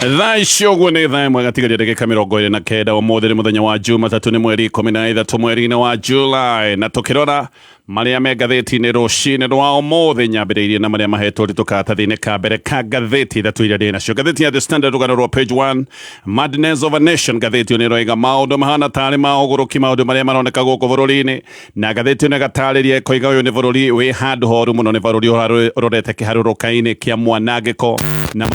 Thaa ici ũguo nĩ thaa 1 gatigaria ndagĩka 29. Ũmũthĩ nĩ mũthenya wa Jumatatũ, nĩ mweri 13 mweri-inĩ wa July, na tũkĩrora marĩa me ngathĩti-inĩ rũcinĩ rwa ũmũthĩ, nyambĩrĩirie na marĩa mahetwo ũritũ karatathi-inĩ ka mbere ka ngathĩti ithatũ iria ndĩ nacio. Ngathĩti ya The Standard, rũgano rwa page 1, Madness of a Nation. Ngathĩti ĩyo nĩ ĩroiga maũndũ mahana tarĩ ma ũgũrũki, maũndũ marĩa maroneka gũkũ bũrũri-inĩ, na ngathĩti ĩno ĩgatarĩria ĩkoiga ũyũ nĩ bũrũri wĩ handũ horu mũno, nĩ bũrũri ũrorete kĩharũrũka-inĩ kĩa mwanangĩko na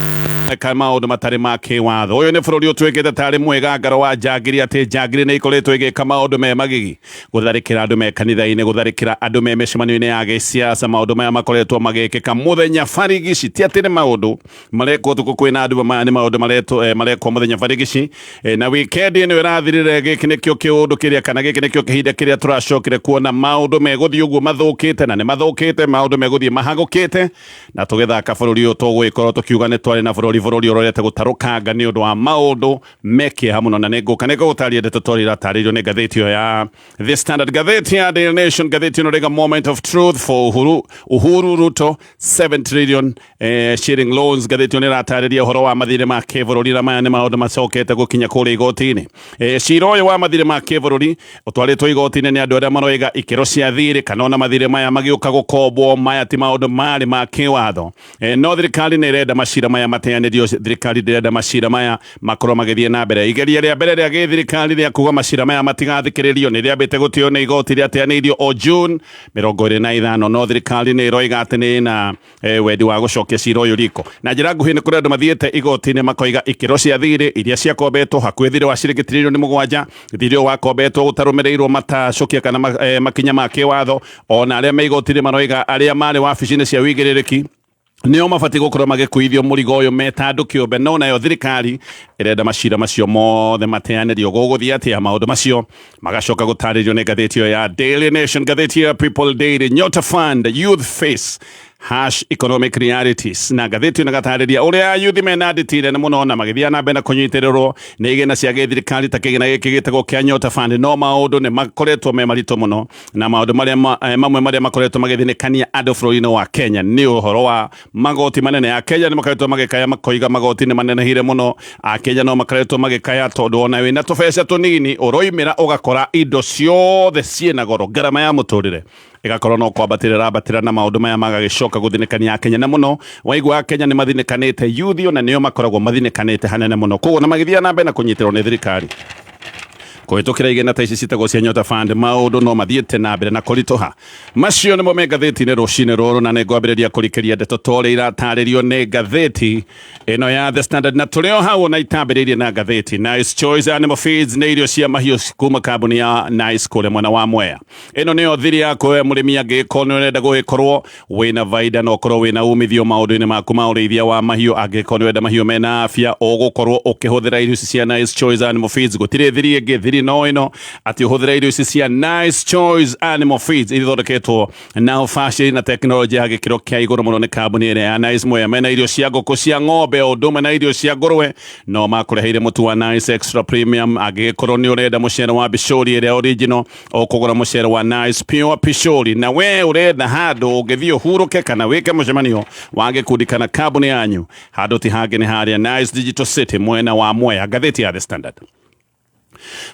ka maũndũ matarĩ ma kĩwatho. Ũyũ nĩ bũrũri ũtuĩkĩte tarĩ mwĩgangaro wa njangiri, atĩ njangiri nĩ ikoretwo igĩka maũndũ me magigi, gũtharĩkĩra andũ me kanitha-inĩ, gũtharĩkĩra andũ me mĩcemanio-inĩ ya gĩsiasa. Maũndũ maya makoretwo magĩkĩka mũthenya barigici, ti atĩ nĩ maũndũ marekwo ũtukũ kwĩna nduma, maya nĩ maũndũ marekwo mũthenya barigici. Na wikendi ĩno ĩrathirire, gĩkĩ nĩkĩo kĩũndũ kĩrĩa kana gĩkĩ nĩkĩo kĩhinda kĩrĩa tũracokire kuona maũndũ megũthiĩ ũguo mathũkĩte, na nĩ mathũkĩte, maũndũ megũthiĩ mahagũkĩte, na tũgĩthaka bũrũri ũyũ tũgũgĩkorwo tũkiuga nĩ twarĩ na bũrũri ũrorete gũtarũkanga nĩ ũndũ wa maũndũ me kĩeha mũno. Na nĩ ngũka nĩ ngũgũtarĩria ndeto twarĩ iratarĩirio nĩ ngathĩti ĩyo ya The Standard. Ngathĩti ya Daily Nation, ngathĩti ĩno rĩga moment of truth for Uhuru Ruto 7 trillion shilling loans. Ngathĩti ĩyo nĩ ĩratarĩria ũhoro wa mathirĩ ma kĩbũrũri, na maya nĩ maũndũ macokete gũkinya kũrĩa igoti-inĩ. Cira ũyũ wa mathirĩ ma kĩbũrũri ũtwarĩtwo igoti-inĩ nĩ andũ arĩa maroiga ikĩro cia thirĩ kana ona mathirĩ maya magĩũka gũkombwo, maya ti maũndũ marĩ ma kĩwatho. No thirikari nĩ ĩrenda macira maya mateanĩrio, thirikari ndĩrenda macira maya makorwo magĩthiĩ na mbere. Igeria rĩa mbere rĩa gĩthirikari rĩa kuga macira maya matigathikĩrĩrio nĩ rĩambĩte gũtĩo nĩ igoti, rĩateanĩirio o June 25, no thirikari nĩ ĩroiga atĩ nĩ na wendi wa gũcokia cira ũyũ riko. Na njĩra nguhĩ, nĩ kũrĩ andũ mathiĩte igoti-inĩ makoiga ikĩro cia thirĩ iria ciakombetwo hakuhĩ thirĩ wa ciringi 7 trillion, thirĩ ũyũ wakombetwo gũtarũmĩrĩirwo matacũkia kana makinya ma kĩwatho. Ona arĩa me igoti-inĩ maroiga arĩa marĩ wabici-inĩ cia wĩigĩrĩrĩki nĩo mabatiĩ gũkorwo magĩkuithio mũrigo ũyũ meta andũ kĩũmbe, no nayo thirikari ĩrenda macira macio mothe mateanĩrio. Gũgũthiĩ atĩa? Maũndũ macio magacoka gũtarĩrio nĩ ngathĩti ĩyo ya Daily Nation. Ngathĩti ya People Daily, Nyota Fund Youth Face harsh economic realities, na ngathĩti ĩno ĩgatarĩria ũrĩa ayuthi mena nditi nene mũno na magĩthiĩ na mbere na kũnyitĩrĩrwo nĩ igĩna cia gĩthirikari ta kĩgĩna gĩkĩ gĩtagwo kĩa Nyota Fund, no maũndũ nĩ makoretwo me maritũ mũno, na maũndũ marĩa mamwe marĩa makoretwo magĩthinĩkania andũ bũrũri-inĩ wa Kenya nĩ ũhoro wa magoti manene. Akenya nĩ makoretwo magĩkaya makoiga magoti nĩ manenehire mũno. Akenya no makoretwo magĩkaya tondũ ona wĩna tũbeca tũnini ũroimĩra ũgakora indo ciothe ciĩna goro, ngarama ya mũtũrĩre ĩgakorwo no kwambatĩra ĩrambatĩra, na maũndũ maya magagĩcoka gũthinĩkania Akenya na mũno. Waigua Akenya nĩ mathinĩkanĩte, yuthi ona nĩo makoragwo mathinĩkanĩte hanene mũno. Koguo na magĩthiĩ na mbere na kũnyitĩrwo nĩ thirikari kũhĩtũkĩra igĩna ta ici citagwo cia Nyota Fund, maũndũ no mathiĩte na mbere na kũritũha. Macio nĩmo me ngathĩti-inĩ rũcinĩ rũrũ, na nĩ ngwambĩrĩria kũrikĩria ndeto ta ũrĩa iratarĩrio nĩ ngathĩti ĩno ya The Standard. Na tũrĩ o hau, ona itambĩrĩirie na ngathĩti, Nice Choice Animal Feeds nĩ irio cia mahiũ kuma kambuni ya Nice kũrĩa mwena wa Mwea. Ĩno nĩyo thiri yaku we mũrĩmi, angĩgĩkorwo nĩ ũrenda gũgĩkorwo wĩna baida na ũkorwo wĩna umithio maũndũ-inĩ maku ma ũrĩithia wa mahiũ. Angĩkorwo nĩ ũrenda mahiũ mena afya, ũgũkorwo ũkĩhũthĩra irio ici cia Nice Choice Animal Feeds. Gũtirĩ thiri ĩngĩ, thiri no ĩno, atĩ ũhũthĩre irio ici cia Nice Choice Animal Feeds ithondeketwo na ũbacĩri na tekinoronjĩ ya gĩkĩro kĩa igũrũ mũno nĩ kambuni ĩrĩa ya Nice Mwea. Mena irio cia ngũkũ, cia ng'ombe, o ũndũ ũmwe na irio cia ngũrwe. No makũreheire mũtu wa Nice Extra Premium. Angĩgĩkorwo nĩ ũrenda mũcere wa Bishori ĩrĩa original, ũkũgũra mũcere wa Nice Pure Pishori. Na we ũrenda handũ ũngĩthiĩ ũhurũke kana wĩke mũcemanio wa gĩkundi kana kambuni yanyu, handũ ti hangĩ nĩ harĩa Nice Digital City mwena wa Mwea. Ngathĩti ya The Standard,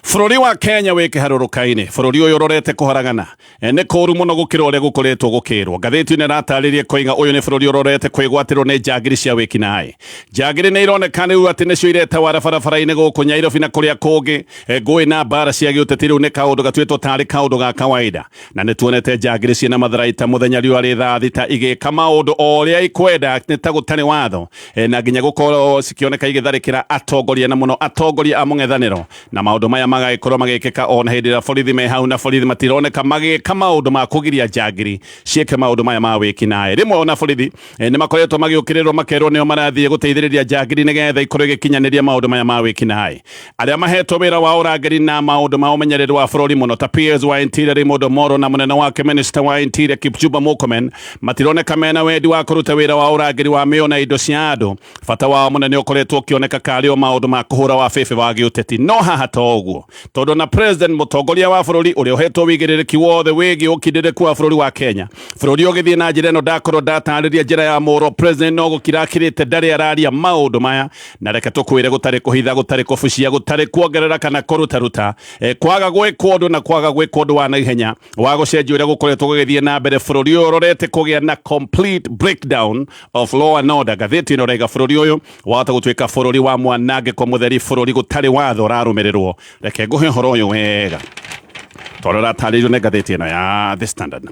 bũrũri wa Kenya wĩ kĩharũrũka-inĩ, bũrũri ũyũ ũrorete kũharagana. Nĩ kũũru mũno gũkĩra ũrĩa gũkoretwo gũkĩrwo. Ngathĩti ĩno ĩratarĩria koiga ũyũ nĩ bũrũri ũrorete kwĩgwatĩrwo nĩ njangiri cia wĩkinaĩ. Njangiri nĩ ironeka rĩu atĩ nĩcio iretawara barabara-inĩ gũkũ Nyairobi na kũrĩa kũngĩ. Ngũĩ na mbara cia gĩũteti rĩu nĩ kaũndũ gatuĩtwo tarĩ kaũndũ ga kawaida, na nĩ tuonete njangiri ciĩna matharaita mũthenya riũa rĩ thaa 6 igĩka maũndũ o ũrĩa ikwenda, nĩ ta gũtarĩ watho, na nginya gũkorwo cikĩoneka igĩtharĩkĩra atongoria, na mũno atongoria a mũng'ethanĩro, na maũndũ maya magagĩkorwo magĩkĩka ona hĩndĩ ĩrĩa borithi me hau, na borithi matironeka magĩka maũndũ ma kũgiria njangiri ciĩke maũndũ maya ma wĩkinaĩ. Rĩmwe ona borithi nĩ makoretwo magĩũkĩrĩrwo, makerwo nĩo marathiĩ gũteithĩrĩria njangiri nĩgetha ikorwo igĩkinyanĩria maũndũ maya ma wĩkinaĩ. Arĩa mahetwo wĩra wa ũrangĩri na maũndũ ma ũmenyereri wa bũrũri, mũno ta PS wa Interior Raymond Omolo na mũnene wake Minister wa Interior Kipchumba Murkomen, matironeka mena wendi wa kũruta wĩra wa ũrangĩri wa mĩoyo na indo cia andũ. Bata wao mũnene ũkoretwo ũkĩoneka karĩ o maũndũ ma kũhũra wa bĩbĩ wa gĩũteti. No haha to Ũguo tondũ na president, mũtongoria wa bũrũri ũrĩa ũhetwo wĩigĩrĩrĩki wothe wĩgiĩ ũkindĩrĩku wa bũrũri wa Kenya, bũrũri ũgĩthiĩ na njĩra ĩno, ndakorwo ndatarĩria njĩra ya mũro. President no gũkira akirĩte, ndarĩ araria maũndũ maya. Na reke tũkwĩre, gũtarĩ kũhitha, gũtarĩ kũbucia, gũtarĩ kuongerera kana kũrutaruta, kwaga gwĩkwo ũndũ na kwaga gwĩkwo ũndũ wa naihenya wa gũcenjia ũrĩa gũkoretwo gũgĩthiĩ na mbere, bũrũri ũyũ ũrorete kũgĩa na complete breakdown of law and order. Ngathĩti ĩno ĩraiga bũrũri ũyũ wahota gũtuĩka bũrũri wa mwanangĩko mũtheri, bũrũri gũtarĩ watho ũrarũmĩrĩrwo. Reke ngũhe ũhoro ũyũ wega tondũ ũratarĩirio nĩ ngathĩti ĩno ya The Standard.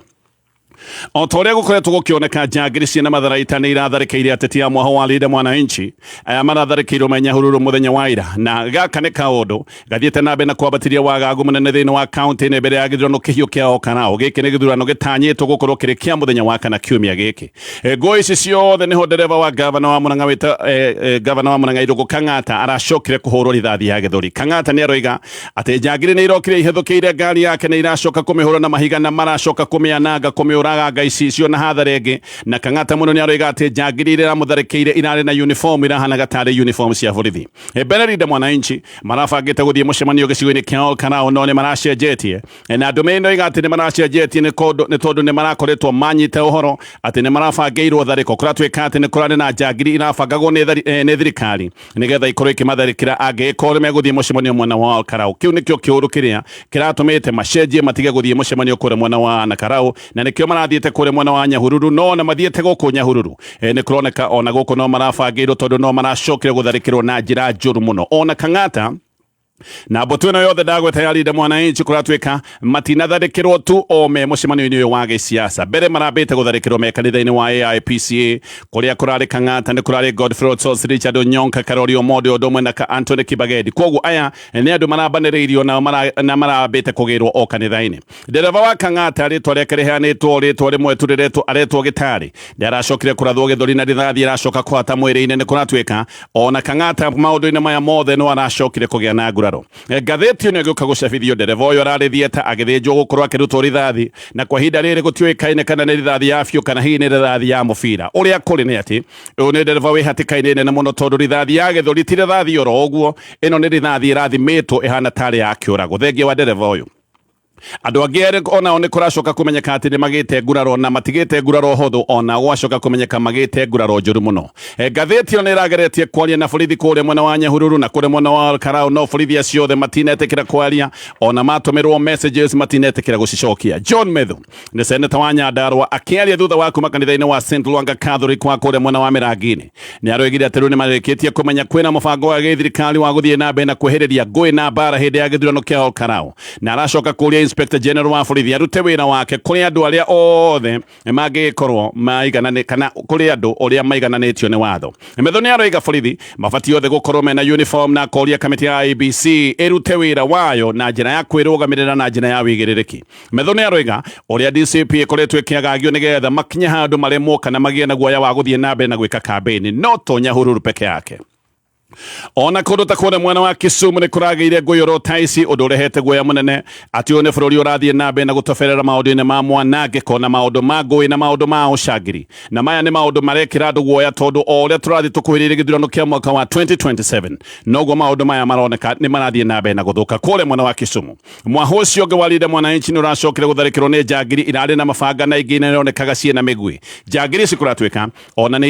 O ta ũrĩa gũkoretwo gũkĩoneka, njangiri ciĩna matharaita nĩ iratharĩkĩire ateti a mwaho wa Linda Mwananchi aya maratharĩkĩirwo me Nyahururu mũthenya wa ira, na gaka nĩ kaũndũ gathiĩte na mbere na kwambatĩria wagagu mũnene thĩinĩ wa kaunti-inĩ mbere ya gĩthurano kĩhiũ kĩa Olkalau. Gĩkĩ nĩ gĩthurano gĩtanyĩtwo gũkorwo kĩrĩ kĩa mũthenya wa kana kiumia gĩkĩ. Ngũĩ ici ciothe nĩho ndereba wa gavana wa Murang'a wĩta gavana wa Murang'a Irũngũ Kang'ata aracokire kũhũrwo rithathi ya gĩthũri. Kang'ata nĩ aroiga atĩ njangiri nĩ irokire ihĩthũkĩire ngari yake na iracoka kũmĩhũra na mahiga na maracoka kũmĩananga, kũmĩũraganga icicio na hathara ĩngĩ. Na Kang'ata mũno nĩ aroiga atĩ njangiri iria iramũtharĩkĩire irarĩ na uniform irahanaga tarĩ uniform cia borithi. Mbere Linda Mwananchi marabangĩte gũthiĩ mũcemanio gĩcigo-inĩ kĩa Olkalau, no nĩ maracenjetie, na ndũmĩrĩri ĩno ĩga atĩ nĩ maracenjetie nĩ tondũ nĩ marakoretwo manyite ũhoro atĩ nĩ marabangĩirwo tharĩko. Kũratuĩka atĩ nĩ kũrarĩ na njangiri irabangagwo nĩ thirikari nĩgetha ikorwo ikĩmatharĩkĩra angĩkorwo nĩ megũthiĩ mũcemanio mwena wa Olkalau. Kĩu nĩkĩo kĩũndũ kĩrĩa kĩratũmĩte macenjie, matige gũthiĩ mũcemanio kũrĩa mwena wa Nakarau, na nĩkĩo marathiĩte kũrĩa mwena wa Nyahururu. No ona mathiĩte gũkũ Nyahururu, nĩ kũroneka ona gũkũ no marabangĩirwo, tondũ no maracokire gũtharĩkĩrwo na njĩra njũru mũno. Ona Kang'ata na mbũtũ ĩno yothe ndagweta ya Linda Mwananchi, kũratuĩka matinatharĩkĩrwo tu o me mũcemanio-inĩ ũyũ wa gĩsiasa. Mbere marambĩte gũtharĩkĩrwo me kanitha-inĩ wa AIPCA, kũrĩa kũrarĩ Kang'ata, nĩ kũrarĩ Godfrey Otos, Richard Onyonka, Karori Omondi, ũndũ ũmwe na Anthony Kibagedi. Koguo aya nĩ andũ marambanĩrĩirio nao na marambĩte kũgĩrwo o kanitha-inĩ. Ndereba wa Kang'ata, rĩtwa rĩake rĩheanĩtwo rĩtwa rĩmwe tu, rĩretwo aretwo Gĩtarĩ, nĩ aracokire kũrathwo gĩthũri na rithathi ĩracoka kũhata mwĩrĩ-inĩ. Nĩ kũratuĩka ona Kang'ata maũndũ-inĩ maya mothe no aracokire kũgĩa na nguraro. Ngathĩti ĩno ĩgĩũka gũcabithio, ndereba ũyũ ararĩ thieta agĩthĩnjwo gũkorwo akĩrutwo rithathi, na kwa ihinda rĩrĩ gũtiũĩkaine kana nĩ rithathi ya biũ kana hihi nĩ rithathi ya mũbira. Ũrĩa kũrĩ nĩ atĩ ũyũ nĩ ndereba wĩ hatĩka-inĩ nene mũno, tondũ rithathi ya gĩthũri ti rithathi oro ũguo, ĩno nĩ rithathi ĩrathimĩtwo ĩhana tarĩ ya kĩũrago. Thengia wa ndereba ũyũ, andũ angĩ erĩ onao nĩ kũracoka kũmenyeka atĩ nĩ magĩte nguraro, na matigĩte nguraro hũthũ, ona gwacoka kũmenyeka magĩte nguraro njũru mũno. Ngathĩti ĩyo nĩ ĩrageretie kwaria na borithi kũrĩa mwena wa Nyahururu na kũrĩa mwena wa Olkalau, no borithi acio othe matinetĩkĩra kwaria, ona matũmĩrwo messages matinetĩkĩra gũcicokia. John Methu nĩ seneta wa Nyandarua, akĩaria thutha wa kuma kanitha-inĩ wa St Lwanga Catholic wa kũrĩa mwena wa Mĩrangi-inĩ, nĩ aroigire atĩ rĩu nĩ marĩkĩtie kũmenya kwĩna mũbango wa gĩthirikari wa gũthiĩ na mbere na kwehereria ngũĩ na mbara hĩndĩ ya gĩthurano kĩa Olkalau, na aracoka kũria Inspector General wa borithi arute wĩra wake kũrĩ andũ arĩa othe mangĩgĩkorwo maiganane kana kũrĩ andũ ũrĩa maigananĩtio nĩ watho. Methu nĩ aroiga borithi mabatiĩ othe gũkorwo mena uniform, na akoria kamĩtĩ ya IEBC ĩrute wĩra wayo na njĩra ya kwĩrũgamĩrĩra na njĩra ya wĩigĩrĩrĩki. Methu nĩ aroiga ũrĩa DCP ĩkoretwo ĩkĩagagio nĩgetha makinye handũ maremwo kana magĩe na guoya wa gũthiĩ na mbere na gwĩka kambĩini no to Nyahururu peke yake. Ona kũndũ ta kũrĩa mwena wa Kisumu nĩ kũragĩire ngũyũrũ ta ici, ũndũ ũrehete guoya mũnene atĩ ũyũ nĩ bũrũri ũrathiĩ na mbere na gũtoberera maũndũ-inĩ ma mwanangĩko na maũndũ ma ngũĩ na maũndũ ma ũcangiri. Na maya nĩ maũndũ marekĩra andũ guoya, tondũ o ũrĩa tũrathiĩ tũkuhĩrĩirie gĩthurano kĩa mwaka wa 2027, noguo maũndũ maya maroneka nĩ marathiĩ na mbere na gũthũka kũrĩa mwena wa Kisumu. Mwaho ũcio ũngĩ wa Linda Mwananchi nĩ ũracokire gũtharĩkĩrwo nĩ njangiri irarĩ na mabanga na ingĩ ironekaga ciĩna mĩguĩ. Njangiri ici kũratuĩka ona nĩ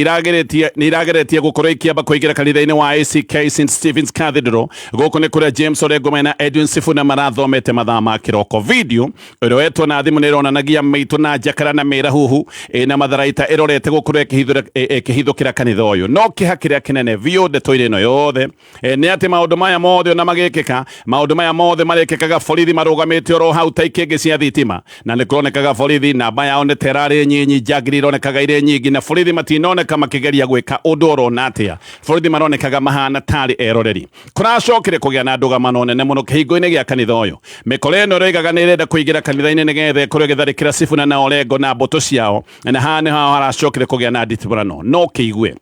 irageretie gũkorwo ikĩamba kũingĩra kanitha-inĩ wa ACK St Stephen's Cathedral. Gũkũ nĩ kũrĩa James Orengo mena Edwin Sifuna marathomete mathaa ma kĩroko. Video ĩroetwo na thimũ nĩ ĩronanagia mĩitũ na njakara na mĩrahuhu ĩna matharaita ĩrorete gũkorwo ĩkĩhithũkĩra kanitha ũyũ. No kĩha kĩrĩa kĩnene biũ ndeto-inĩ ĩno yothe nĩ atĩ maũndũ maya mothe ona magĩkĩka, maũndũ maya mothe marekĩkaga borithi marũgamĩte oro hau ta ikĩngĩ cia thitima, na nĩ kũronekaga borithi namba yao nĩ ta ĩrarĩ nyinyi, njangiri ironekaga irĩ nyingĩ, na borithi matinoneka makĩgeria gwĩka ũndũ oro na atĩa. Borithi maronekaga mahana tarĩ eroreri. Kũracokire kũgĩa na ndũgamano nene mũno kĩhingo-inĩ gĩa kanitha ũyũ. Mĩkora ĩno ĩroigaga nĩ ĩrenda kũingĩra kanitha-inĩ nĩgetha ĩkorwo ĩgĩtharĩkĩra Sifuna na Orengo na mbũtũ ciao, na haha nĩho haracokire kũgĩa na nditimũrano. No kĩigue.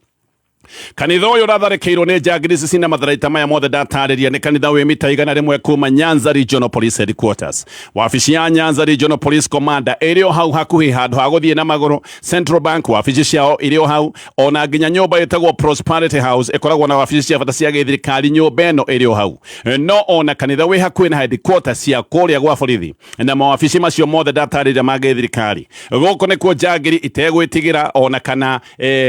Kanitha ũyũ ũratharĩkĩirwo nĩ njangiri ici cina matharaita maya mothe ndatarĩria nĩ kanitha wĩ mita 100 kuma Nyanza Regional Police Headquarters. Wabici ya Nyanza Regional Police Commander ĩrĩ o hau hakuhĩ, handũ ha gũthiĩ na magũrũ. Central Bank wabici ciao irĩ o hau, ona nginya nyũmba ĩtagwo Prosperity House ĩkoragwo na wabici cia bata cia gĩthirikari, nyũmba ĩno ĩrĩ o hau. No ona kanitha wĩ hakuhĩ na headquarters cia kũrĩa gwa borithi na mawabici macio mothe ndatarĩria ma gĩthirikari. Gũkũ nĩkuo njangiri itegwĩtigĩra ona kana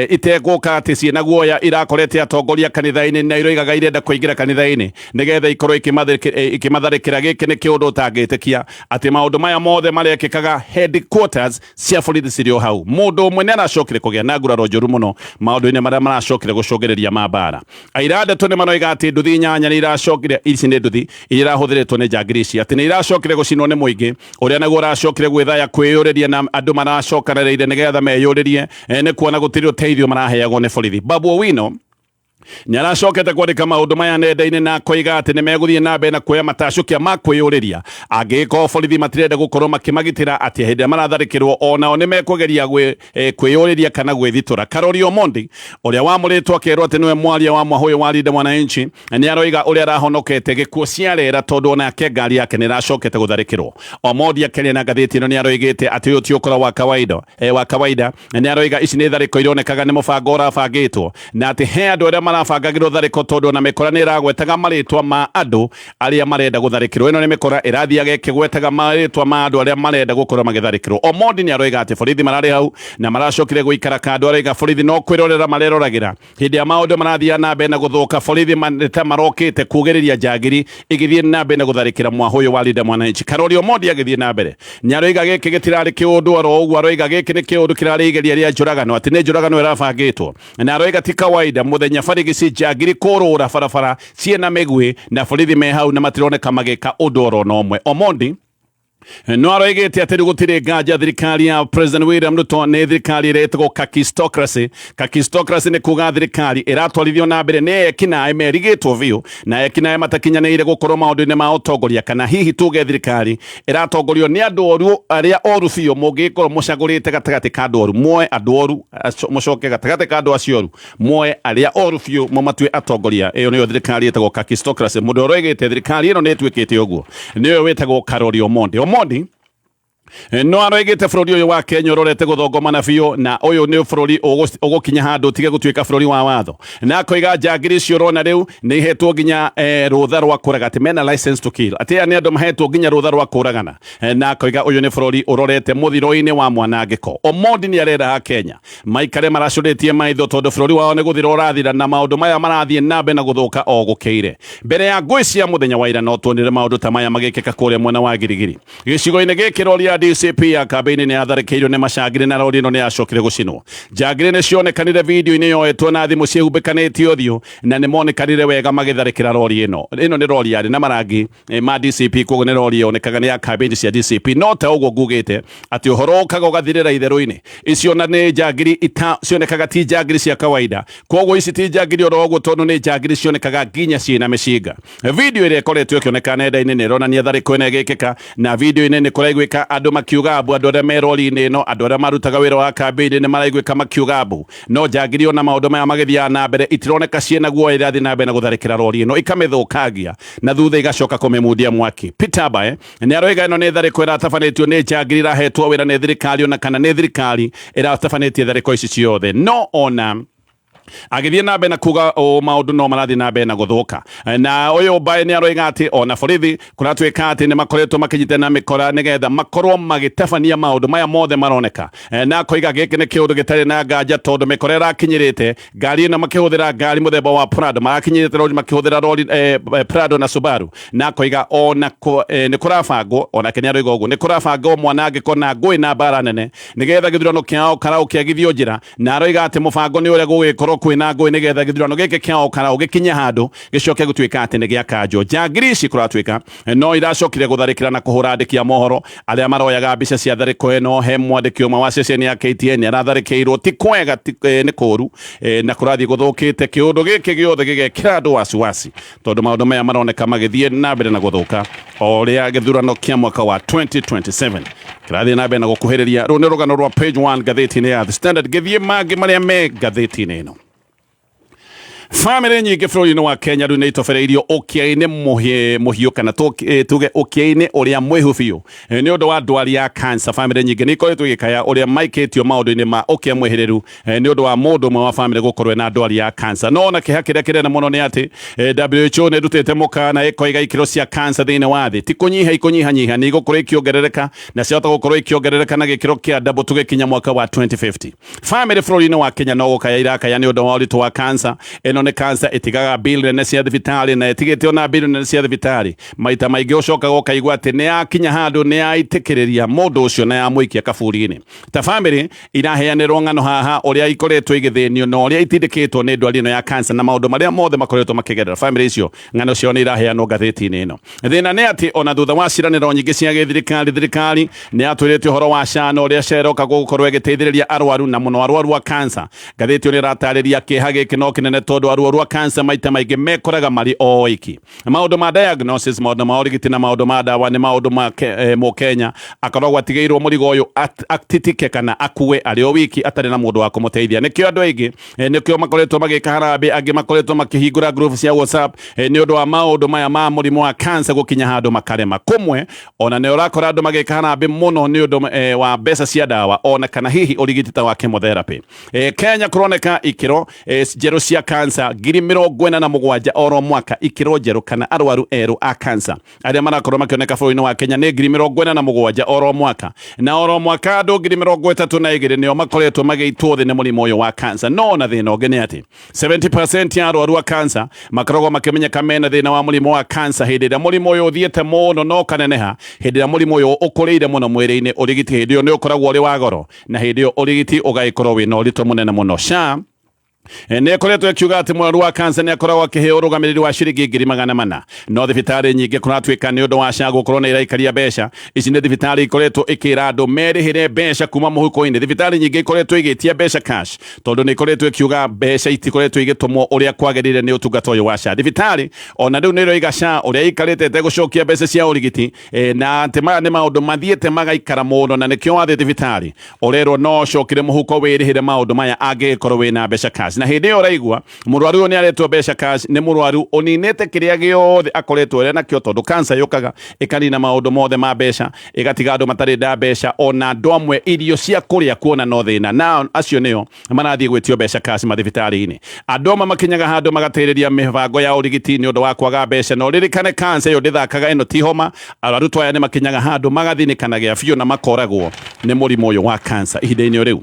itegũka atĩ ciĩna guoya irakorete atongoria kanitha-inĩ na iroigaga irenda kũingĩra kanitha-inĩ nĩgetha ikorwo ikĩmatharĩkĩra. Gĩkĩ nĩ kĩũndũ ũtangĩtĩkia atĩ maũndũ maya mothe marekĩkaga headquarters cia borithi cirĩ o hau. Mũndũ ũmwe nĩ aracokire kũgĩa na nguraro njũru mũno maũndũ-inĩ marĩa maracokire gũcũngĩrĩria ma mbara. Aira ndeto nĩ maroiga atĩ nduthi 8 nĩ iracokire, ici nĩ nduthi iria irahũthĩrĩtwo nĩ njangiri ici, atĩ nĩ iracokire gũcinwo nĩ mũingĩ ũrĩa naguo ũracokire gwĩthaya kwĩyũrĩria, na andũ maracokanĩrĩire nĩgetha meyũrĩrie nĩ kuona gũtirĩ ũteithio maraheagwo nĩ borithi. Babu Owino nĩ aracokete kwandĩka maũndũ maya nenda-inĩ na akoiga atĩ nĩ megũthiĩ na mbere na kuoya matacũkia ma kwĩyũrĩria angĩgĩkorwo borithi matirenda gũkorwo makĩmagitĩra, atĩ hĩndĩ ĩrĩa maratharĩkĩrwo onao nĩ mekũgeria kwĩyũrĩria kana gwĩthitũra. Karori Omondi ũrĩa wamũrĩtwo akerwo atĩ nĩwe mwaria wa mwahũyũ wa Linda Mwananchi nĩ aroiga ũrĩa arahonokete gĩkuũ ciarera tondũ onake ngari yake nĩ ĩracokete gũtharĩkĩrwo. Omondi akĩaria na ngathĩti ĩno nĩ aroigĩte atĩ ũyũ ti ũkora wa kawaida, wa kawaida. Nĩ aroiga ici nĩ tharĩko ironekaga nĩ mũbango ũrabangĩtwo na atĩ he andũ arĩa marabangagĩrwo tharĩko, tondũ ona mĩkora nĩ ĩragwetaga marĩtwa ma andũ arĩa marenda gũtharĩkĩrwo. Ĩno nĩ mĩkora ĩrathiaga ĩkĩgwetaga marĩtwa ma andũ arĩa marenda gũkorwo magĩtharĩkĩrwo. Omondi nĩ aroiga atĩ borithi mararĩ hau na maracokire gũikara kando. Aroiga borithi no kwĩrorera mareroragĩra hĩndĩ ya maũndũ marathiaga na mbere na gũthũka. Borithi ta marokĩte kugĩrĩria njangiri igĩthiĩ na mbere na gũtharĩkĩra mwahũyũ wa Linda Mwananchi. Karori Omondi agĩthiĩ na mbere nĩ aroiga gĩkĩ gĩtirarĩ kĩũndũ oro ũguo. Aroiga gĩkĩ nĩ kĩũndũ kĩrarĩ igeria rĩa njũragano, atĩ nĩ njũragano ĩrabangĩtwo, na aroiga ti kawaida mũthenya barigici njangiri kũrũra barabara ciĩna mĩguĩ na borithi me hau na matironeka magĩka ũndũ oro na ũmwe. Omondi no aroigĩte atĩ rĩu gũtirĩ nganja thirikari ya President William Ruto nĩ thirikari ĩrĩa ĩtagwo kakistocracy. Kakistocracy nĩ kuga thirikari ĩratwarithio na mbere nĩ ekinaĩ merigĩtwo biũ na ekinaĩ matakinyanĩire gũkorwo maũndũ-inĩ ma ũtongoria, kana hihi tuge thirikari ĩratongorio nĩ andũ oru, arĩa oru biũ. Mũngĩkorwo mũcagũrĩte gatagatĩ ka andũ oru, muoe andũ oru, mũcoke gatagatĩ ka andũ acio oru muoe arĩa oru biũ mũmatue atongoria. Ĩyo nĩyo thirikari ĩtagwo kakistocracy. Mũndũ ũroigĩte thirikari ĩno nĩ ĩtuĩkĩte ũguo nĩyo wĩtagwo Karori Omondi. Omondi no aroigĩte bũrũri ũyũ wa Kenya ũrorete gũthongomana biũ, na ũyũ nĩ bũrũri ũgũkinya handũ ũtige gũtuĩka bũrũri wa watho, na akoiga njangiri icio ũrona rĩu nĩ ihetwo nginya rũtha rwa kũraga, atĩ mena license to kill, atĩ aya nĩ andũ mahetwo nginya rũtha rwa kũragana, na akoiga ũyũ nĩ bũrũri ũrorete mũthiro-inĩ wa mwanangĩko. Omondi nĩ arera Kenya maikare maracũrĩtie maitho tondũ bũrũri wao nĩ gũthira ũrathira na maũndũ maya marathiĩ na mbere na gũthũka o gũkĩire. Mbere ya ngũĩ cia mũthenya wa ira no tuonire maũndũ ta maya magĩkĩka kũrĩa mwena wa Girigiri. Gĩcigo-inĩ gĩkĩ rori ya DCP ya kambĩini nĩ yatharĩkĩirwo nĩ macangiri na rori ĩno nĩ yacokire gũcinwo. Njangiri nĩ cionekanire video-inĩ yoetwo na thimũ ciĩhumbĩkanĩtie ũthiũ na nĩ monekanire wega magĩtharĩkĩra rori ĩno. Ĩno nĩ rori yarĩ na marangi ma DCP, koguo nĩ rori yonekaga nĩ ya kambĩini cia DCP. No ta ũguo ngugĩte atĩ ũhoro ũkaga ũgathirĩra itherũ-inĩ, icio na nĩ njangiri ita cionekaga ti njangiri cia kawaida, koguo ici ti njangiri oro ũguo tondũ nĩ njangiri cionekaga nginya ciĩna mĩcinga. Video ĩrĩa ĩkoretwo ĩkĩoneka nenda-inĩ nĩ ĩronania tharĩko ĩno ĩgĩkĩka, na video-inĩ nĩ kũraiguĩka andũ makiuga mbu. Andũ arĩa me rori-inĩ ĩno, andũ arĩa marutaga wĩra wa kambĩini nĩ maraiguĩka makiuga mbu, no njangiri ona maũndũ maya magĩthiaga na mbere itironeka ciĩna guoya, irathiĩ na mbere na gũtharĩkĩra rori ĩno ikamĩthũkangia na thutha igacoka kũmĩmundia mwaki. Peter Mbae nĩ aroiga ĩno nĩ tharĩko ĩratabanĩtio nĩ njangiri irahetwo wĩra nĩ thirikari, ona kana nĩ thirikari ĩratabanĩtie tharĩko ici ciothe. No ona agĩthiĩ na mbere na kuga ũũ, maũndũ no marathiĩ na mbere na gũthũka, na ũyũ Mbae nĩ aroiga atĩ ona borithi kũratuĩka atĩ nĩ makoretwo makĩnyitana na mĩkora nĩgetha makorwo magĩtabania maũndũ maya mothe maroneka, na akoiga gĩkĩ nĩ kĩũndũ gĩtarĩ na nganja tondũ mĩkora ĩrakinyĩrĩte ngari ĩno makĩhũthĩra ngari mũthemba wa Prado, marakinyĩrĩte rori makĩhũthĩra rori Prado na Subaru, na akoiga ona nĩ kũrabangwo, onake nĩ aroiga ũguo nĩ kũrabangwo mwanangĩko na ngũĩ na mbara nene nĩgetha gĩthurano kĩao Karau kĩagithio njĩra, na aroiga atĩ mũbango nĩ ũrĩa gũgĩkorwo kwĩna ngũĩ nĩgetha gĩthurano gĩkĩ kĩa Karau gĩkinye handũ gĩcoke gũtuĩka atĩ nĩ gĩakanjwo. Njangiri ici kũratuĩka no iracokire gũtharĩkĩra na kũhũra andĩki a mohoro arĩa maroyaga mbica cia tharĩko ĩno. He mwandĩki ũmwe wa ceceni ya KTN aratharĩkĩirwo, ti kwega, nĩ kũru, na kũrathiĩ gũthũkĩte. Kĩũndũ gĩkĩ gĩothe gĩgekĩra andũ wasiwasi tondũ maũndũ maya maroneka magĩthiĩ na mbere na gũthũka o ũrĩa gĩthurano kĩa mwaka wa 2027 kĩrathiĩ na mbere na gũkuhĩrĩria. Rũu nĩ rũgano rwa page 1 ngathĩti-inĩ ya The Standard. Gĩthiĩ mangĩ marĩa me ngathĩti-inĩ ĩno. Bamĩrĩ nyingĩ bũrũri-inĩ wa Kenya rĩu nĩ itobereirio ũkĩa-inĩ mũhiũ kana tuge ũkĩa-inĩ ũrĩa mwĩhu biũ nĩ ũndũ wa ndwari ya cancer. Bamĩrĩ nyingĩ nĩ ikoretwo igĩkaya ũrĩa maikĩtio maũndũ-inĩ ma ũkĩa mwĩhĩrĩru nĩ ũndũ wa mũndũ ũmwe wa bamĩrĩ gũkorwo ena ndwari ya cancer. No ona kĩeha kĩrĩa kĩnene mũno nĩ atĩ WHO nĩ ĩrutĩte mũkana ĩkoiga ikĩro cia cancer thĩinĩ wa thĩ ti kũnyiha ikũnyihanyiha, nĩ igũkorwo ikĩongerereka na ciahota gũkorwo ikĩongerereka na gĩkĩro kĩa double tũgĩkinya mwaka wa 2050. Bamĩrĩ bũrũri-inĩ wa Kenya no gũkaya irakaya nĩ ũndũ wa ũritũ wa cancer. Ĩno nĩ cancer ĩtigaga bill nene cia thibitarĩ na ĩtigĩte ona bill nene cia thibitarĩ. Maita maingĩ ũcokaga ũkaigua atĩ nĩ yakinya handũ nĩ yaitĩkĩrĩria mũndũ ũcio na yamũikia kaburi-inĩ. Ta bamĩrĩ iraheanĩrwo ng'ano haha ũrĩa ikoretwo igĩthĩnio na ũrĩa itindĩkĩtwo nĩ ndwari ĩno ya cancer na maũndũ marĩa mothe makoretwo makĩgerera. Bamĩrĩ icio ng'ano ciao nĩ iraheanwo ngathĩti-inĩ ĩno. Thĩna nĩ atĩ ona thutha wa ciĩranĩro nyingĩ cia gĩthirikari, thirikari nĩ yatwĩrĩte ũhoro wa SHA na ũrĩa SHA ĩroka gũkorwo ĩgĩteithĩrĩria arwaru na mũno arwaru a cancer. Ngathĩti ĩyo nĩ ĩratarĩria kĩeha gĩkĩ no kĩnene tondũ arwaru a cancer maita maingĩ mekoraga marĩ oiki. Maũndũ ma diagnosis, maũndũ ma ũrigiti na maũndũ ma ndawa nĩ maũndũ ma Mũkenya akoragwo atigĩirwo mũrigo ũyũ atitike kana akue arĩ o wiki atarĩ na mũndũ wa kũmũteithia. Nĩkĩo andũ aingĩ nĩkĩo makoretwo magĩka harambĩ, angĩ makoretwo makĩhingũra group cia WhatsApp nĩ ũndũ wa maũndũ maya ma mũrimũ wa cancer gũkinya handũ makarema. Kũmwe ona nĩ ũrakora andũ magĩka harambĩ mũno nĩ ũndũ wa mbeca cia ndawa ona kana hihi ũrigiti ta wa chemotherapy. Kenya kũroneka ikĩro njerũ cia cancer 47,000 oro mwaka, ikĩro njerũ kana arwaru erũ a cancer arĩa marakorwo makĩoneka bũrũri-inĩ wa Kenya nĩ 47,000 oro mwaka, na oro mwaka andũ 32,000 nĩo makoretwo magĩitwo thĩ nĩ mũrimũ ũyũ wa cancer. No na thĩna ũngĩ nĩ atĩ 70% ya arwaru a cancer makoragwo makĩmenyeka mena thĩna wa mũrimũ wa cancer hĩndĩ ĩrĩa mũrimũ ũyũ ũthiĩte mũno na ũkaneneha, hĩndĩ ĩrĩa mũrimũ ũyũ ũkũrĩire mũno mwĩrĩ-inĩ, ũrigiti hĩndĩ ĩyo nĩ ũkoragwo ũrĩ wa goro, na hĩndĩ ĩyo ũrigiti ũgagĩkorwo wĩna ũritũ mũnene mũno. SHA nĩ ĩkoretwo ĩkiuga atĩ mũrwaru wa cancer nĩ akoragwo akĩheo ũrũgamĩrĩri wa ciringi 400,000, no thibitarĩ nyingĩ kũratuĩka nĩ ũndũ wa SHA gũkorwo nĩ iraikaria mbeca ici nĩ thibitarĩ ikoretwo ĩkĩra andũ merĩhĩre mbeca kuma mũhuko-inĩ. Thibitarĩ nyingĩ ikoretwo igĩtia mbeca cash tondũ nĩ ikoretwo ĩkiuga mbeca itikoretwo igĩtũmwo ũrĩa kwagĩrĩire nĩ ũtungata ũyũ wa SHA. Thibitarĩ ona rĩu nĩ ĩroiga SHA ũrĩa ĩikarĩte ĩtegũcokia mbeca cia ũrigiti na atĩ maya nĩ maũndũ mathiĩte magaikara mũno, na nĩkĩo wathiĩ thibitarĩ ũrerwo no ũcokire mũhuko wĩrĩhĩre maũndũ maya angĩgĩkorwo wĩna mbeca cash. Na hĩndĩ ĩyo ũraigua mũrwaru ũyũ nĩ aretwo mbeca cash, nĩ mũrwaru ũninĩte kĩrĩa gĩothe akoretwo arĩ nakĩo, tondũ cancer yũkaga ĩkanina maũndũ mothe ma mbeca, ĩgatiga andũ matarĩ na mbeca, ona andũ amwe irio cia kũrĩa kuona no thĩna, na acio nĩo marathiĩ gwĩtio mbeca cash mathibitarĩ-inĩ. Andũ amwe makinyaga handũ magatĩrĩria mĩbango ya ũrigiti nĩ ũndũ wa kwaga mbeca, na ũririkane cancer ĩyo ndĩthakaga, ĩno ti homa. Arwaru aya nĩ makinyaga handũ magathinĩkanagia biũ na makoragwo nĩ mũrimũ ũyũ wa cancer ihinda-inĩ o rĩu.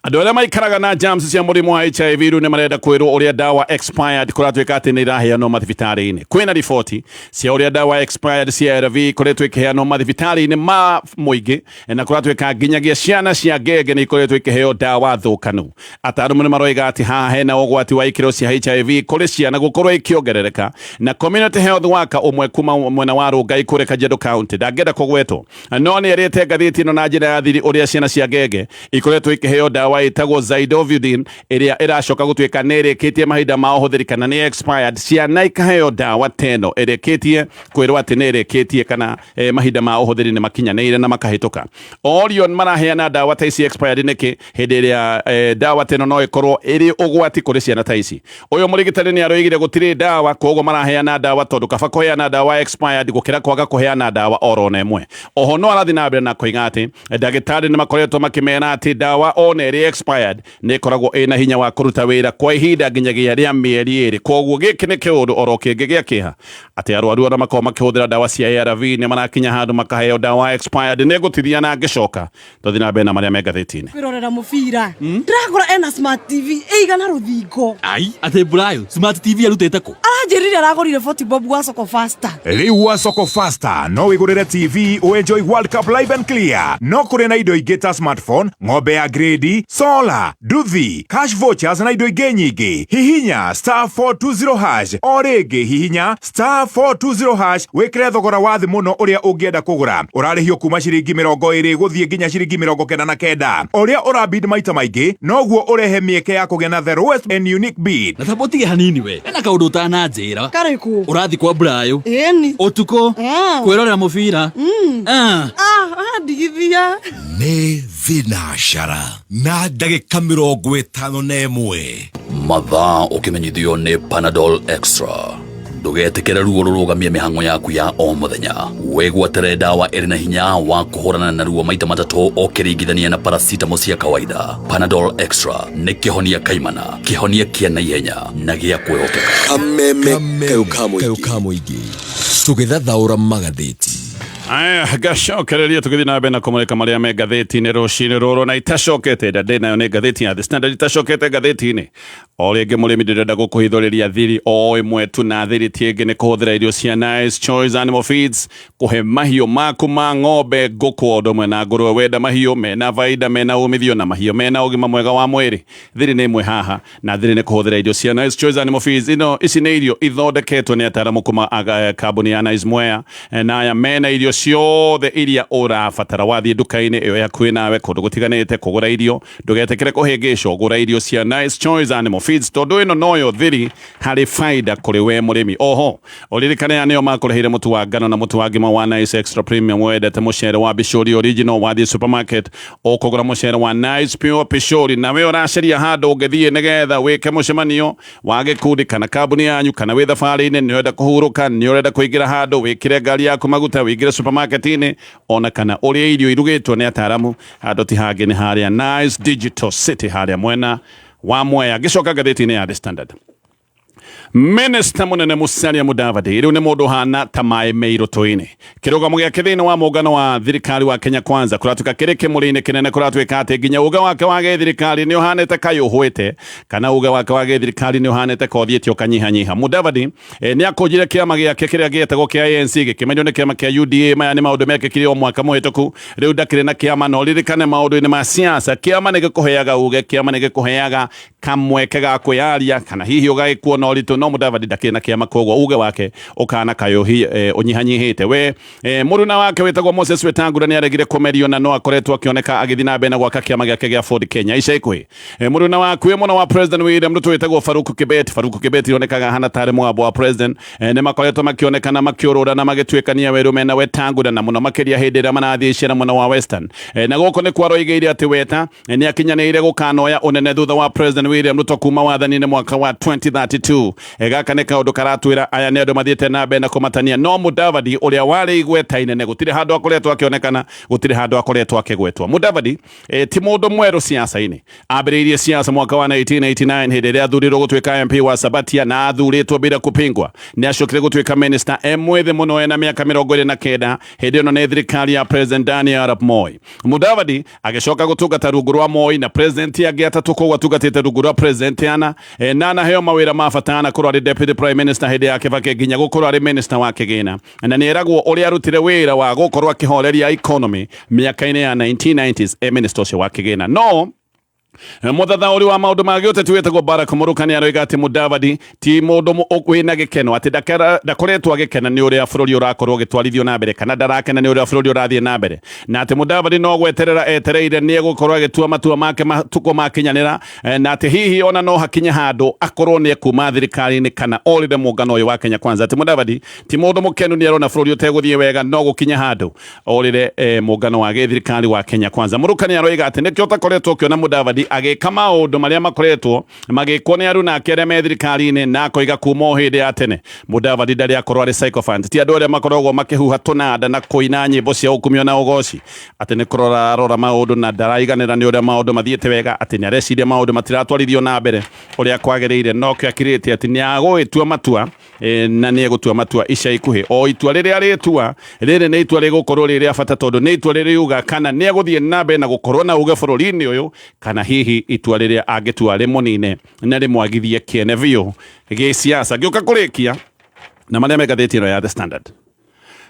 Andũ arĩa maikaraga na germs cia mũrimũ wa HIV rĩu nĩ marenda kwĩrwo ũrĩa ndawa expired kũratuĩka atĩ nĩ iraheanwo mathibitarĩ-inĩ. Kwĩna riboti cia ũrĩa ndawa expired cia ARV ikoretwo ikĩheanwo mathibitarĩ-inĩ ma mũingĩ, na kũratuĩka nginyagia ciana cia ngenge nĩ ikoretwo ikĩheo ndawa thũkanu. Ataaramu nĩ maroiga atĩ haha hena ũgwati wa ikĩro cia HIV kũrĩ ciana gũkorwo ikĩongerereka, na community health worker ũmwe kuma mwena wa Rongai kũrĩa Kajiado County ndangĩenda kũgwetwo, no nĩ erĩte ngathĩti ĩno na njĩra ya thiri ũrĩa ciana cia ngenge ikoretwo ikĩheo ndawa ĩtagwo Zidovudine ĩrĩa ĩracoka gũtuĩka nĩ ĩrĩkĩtie mahinda ma ũhũthĩri kana nĩ expired. Ciana ikaheo ndawa ta ĩno ĩrĩkĩtie kwĩrwo atĩ nĩ ĩrĩkĩtie kana mahinda ma ũhũthĩri nĩ makinyanĩire na makahĩtũka. Orion maraheana ndawa ta ici expired nĩkĩ hĩndĩ ĩrĩa ndawa ta ĩno no ĩkorwo ĩrĩ ũgwati kũrĩ ciana ta ici? Ũyũ mũrigitani nĩ aroigire gũtirĩ ndawa, koguo maraheana ndawa tondũ kaba kũheana ndawa expired gũkĩra kwaga kũheana ndawa oro ona ĩmwe. Oho no arathiĩ na mbere na koiga atĩ ndagĩtarĩ nĩ makoretwo makĩmera atĩ ndawa ona ĩrĩ expired nĩ ĩkoragwo ĩna hinya wa kũruta wĩra kwa ihinda nginyagia rĩa mĩeri 2. Koguo gĩkĩ nĩ kĩũndũ oro kĩngĩ gĩa kĩeha atĩ arwaru arĩa makoragwo makĩhũthĩra ndawa cia ARV nĩ marakinya handũ makaheo ndawa expired. Nĩ ngũtithia na ngĩcoka tũthiĩ na mbere na marĩa me ngathĩti-inĩ. Kwĩrorera mũbira ndĩrakora ena smart TV ĩigana rũthingo. Ai, atĩ Brayo, smart TV arutĩte kũ? Aranjĩrire aragũrire 40 bob gwa Soko Faster. Rĩu gwa Soko Faster no wĩgũrĩre TV ũenjoy World Cup live and clear. No kũrĩ na indo ingĩ ta smartphone, ng'ombe ya grade, solar, nduthi, cash vouchers na indo ingĩ nyingĩ. Hihinya star 420 hash o rĩngĩ hihinya star 420 hash wĩkĩre thogora wa thĩ mũno ũrĩa ũngĩenda kũgũra. Ũrarĩhio kuma ciringi 20 gũthiĩ nginya ciringi 99. O ũrĩa ũrabid maita maingĩ noguo ũrehe mĩeke ya kũgĩa na the lowest and unique bid. Na tamba ũtige hanini we, hena kaũndũ ũtananjĩra. Karĩkũ? Ũrathiĩ kwa Brayo Ĩni. ũtukũ kwĩrorera mũbira. Arandigithia. Nĩ thinacara na ndagĩka 51. Mathaa ũkĩmenyithio nĩ Panadol Extra. Ndũgetĩkĩre ruo rũrũgamie mĩhang'o yaku ya o mũthenya. Wĩgwatĩre ndawa ĩrĩ na hinya wa kũhũrana na ruo maita matatũ ũkĩringithania na paracetamol cia kawaida. Panadol Extra nĩ kĩhonia kaimana, kĩhonia kĩa naihenya na gĩa kwĩhokeka. Kameme kayũ ka mũingĩ tũgĩthathaũra magathĩti. Aya, ngacokereria tũgĩthiĩ na mbere na kũmũrĩka marĩa me ngathĩti-inĩ rũcinĩ rũrũ, na itacokete ĩrĩa ndĩ nayo nĩ ngathĩti ya The Standard itacokete ngathĩti-inĩ. O rĩngĩ mũrĩmi, ndĩrenda gũkũhithũrĩria thiri o ĩmwe tu, na thiri ti ĩngĩ nĩ kũhũthĩra irio cia Nice Choice Animal Feeds kũhe mahiũ maku ma ng'ombe, ngũkũ, o ũndũ ũmwe na ngũrũwe. Wenda mahiũ mena baida, mena umithio, na mahiũ mena ũgima mwega wa mwĩrĩ, thiri nĩ ĩmwe haha, na thiri nĩ kũhũthĩra irio cia Nice Choice Animal Feeds. Ino ici nĩ irio ithondeketwo nĩ ataaramu kuma kambuni ya Nice Mwea, na aya mena irio ciothe iria ũrabatara. Wathiĩ nduka-inĩ ĩyo yakuĩ nawe kũndũ gũtiganĩte kũgũra irio, ndũgetĩkĩre kũhĩngĩcwo, gũra irio cia Nice Choice Animal Feeds, tondũ ĩno noyo thiri harĩ baida kũrĩ we mũrĩmi. Oho ũririkane aya nĩo makũrehire mũtu wa ngano na mũtu wa ngima wa Nice Extra Premium. Wendete mũcere wa Bishori Original, wathiĩ supermarket ũkũgũra mũcere wa Nice Pure Pishori. Na we ũracaria handũ ũngĩthiĩ nĩgetha wĩke mũcemanio wa gĩkundi kana kambuni yanyu, kana wĩ thabarĩ-inĩ, nĩ ũrenda kũhurũka, nĩ ũrenda kũingĩra handũ wĩkĩre ngari yaku maguta, wĩingĩre supermarket-inĩ, ona kana ũrĩe irio irugĩtwo nĩ ataaramu, handũ ti hangĩ nĩ harĩa Nice Digital City, harĩa mwena wa Mwea. Ngĩcoka ngathĩti-inĩ ya The Standard, Minister munene Musalia Mudavadi riu ni mundu hana ta maĩ me irũtũ-inĩ. Kĩrũgamo gĩake thĩinĩ wa mũngano wa thirikari wa Kenya Kwanza kũratuĩka kĩrĩ kĩmũrĩ-inĩ kĩnene, kũratuĩka atĩ nginya uge wake wa gĩthirikari nĩ ũhanĩte kayũhwĩte, kana uge wake wa gĩthirikari nĩ ũhanĩte kothiĩte ũkanyihanyiha. Mudavadi nĩ akũnjire kĩama gĩake kĩrĩa gĩetagwo kĩa ANC, gĩkĩmenywo nĩ kĩama kĩa UDA. Maya nĩ maũndũ mekĩkire o mwaka mũhĩtũku. Rĩu ndakĩrĩ na kĩama, no ririkane maũndũ-inĩ ma siasa kĩama nĩ gĩkũheaga uge, kĩama nĩ gĩkũheaga kamweke ga kwĩyaria, kana hihi ũgagĩkuona ũritũ. No Mudavadi ndakĩrĩ na kĩama, koguo uge wake ũkana kayũ ũnyihanyihĩte. We mũruna wake wĩtagwo Moses Wetangula nĩ aregire kũmerio, na no akoretwo akĩoneka agĩthiĩ na mbere na gwaka kĩama gĩake gĩa Ford Kenya ica ikuhĩ. Mũruna wakuĩ mũno wa President William Ruto wĩtagwo Farouk Kibet, Farouk Kibet onekaga hana tarĩ mũgambo wa president, nĩ makoretwo makĩonekana makĩũrũra na magĩtuĩkania werũ mena Wetangula, na mũno makĩria hĩndĩ ĩrĩa marathiĩ icera mwena wa Western. Na gũkũ nĩ kwaroigĩire atĩ Weta nĩ akinyanĩire gũkanoya ũnene thutha wa President William Ruto kuma wathani-inĩ mwaka wa 2032. Gaka nĩ kaũndũ karatwĩra aya nĩ andũ mathiĩte na mbere na kũmatania. No Mudavadi ũrĩa warĩ igweta inene gũtirĩ handũ akoretwo akĩonekana, gũtirĩ handũ akoretwo akĩgwetwo. Mudavadi ti mũndũ mwerũ siasa-inĩ. Ambĩrĩirie siasa mwaka wa 1989 hĩndĩ ĩrĩa athurirwo gũtuĩka MP wa Sabatia, na athurĩtwo bila kupingwa. Nĩ acokire gũtuĩka minister e mwĩthĩ mũno, ena mĩaka 29. Hĩndĩ ĩno nĩ thirikari ya President Daniel Arap Moi. Mudavadi agĩcoka gũtungata rungu rwa Moi na president angĩ atatũ, koguo atungatĩte rungu rwa president ana, na anaheo mawĩra ma bata, na korwo arĩ deputy prime minister hĩndĩ ya Kibaki nginya gũkorwo arĩ minister wa kĩgĩna, na nĩ eragwo ũrĩa arutire wĩra wa gũkorwo akĩhoreria economy mĩaka-inĩ ya 1990s e minister ũcio wa kĩgĩna. No mũthathaũri wa maũndũ ma gĩũteti wĩtagwo Barack Mũrukani aroiga atĩ Mudavadi ti mũndũ wĩna gĩkeno, atĩ ndakoretwo agĩkena nĩ ũrĩa bũrũri ũrakorwo ũgĩtwarithio na mbere, kana ndarakena nĩ ũrĩa bũrũri ũrathiĩ na mbere, na atĩ Mudavadi no gweterera etereire nĩ egũkorwo agĩtua matua make matukũ makinyanĩra, na atĩ hihi ona no hakinye handũ akorwo nĩ ekuma thirikari-inĩ kana orĩre mũngano ũyũ wa Kenya Kwanza. Atĩ Mudavadi ti mũndũ mũkenu, nĩ arona bũrũri ũtegũthiĩ wega, no gũkinya handũ orĩre mũngano wa gĩthirikari wa Kenya Kwanza. Mũrukani aroiga atĩ nĩkĩo ũtakoretwo ũkĩona Mudavadi agĩka maũndũ marĩa makoretwo magĩkwo nĩ aruna ake arĩa me thirikari-inĩ, na akoiga kuma o hĩndĩ ya tene Mudavadi ndarĩ akorwo arĩ sycophant, ti andũ arĩa makoragwo makĩhuha tũnanda na kũina nyĩmbo cia ũkumio na ũgoci, atĩ nĩ kũrora arora maũndũ na ndaraiganĩra nĩ ũrĩa maũndũ mathiĩte wega, atĩ nĩ areciria maũndũ matiratwarithio na mbere ũrĩa kwagĩrĩire, no kĩo akirĩte atĩ nĩ agũgĩtua matua, na nĩ egũtua matua ica ikuhĩ. O itua rĩrĩa rĩtua rĩrĩ nĩ itua rĩgũkorwo rĩ rĩa bata, tondũ nĩ itua rĩriuga kana nĩ egũthiĩ na mbere na gũkorwo na uge bũrũri-inĩ ũyũ, kana hihi itua rĩrĩa angĩtua rĩmũnine na rĩmwagithie kĩene biũ gĩsiasa. Ngĩũka kũrĩkia na marĩa me ngathĩti ĩno ya The Standard,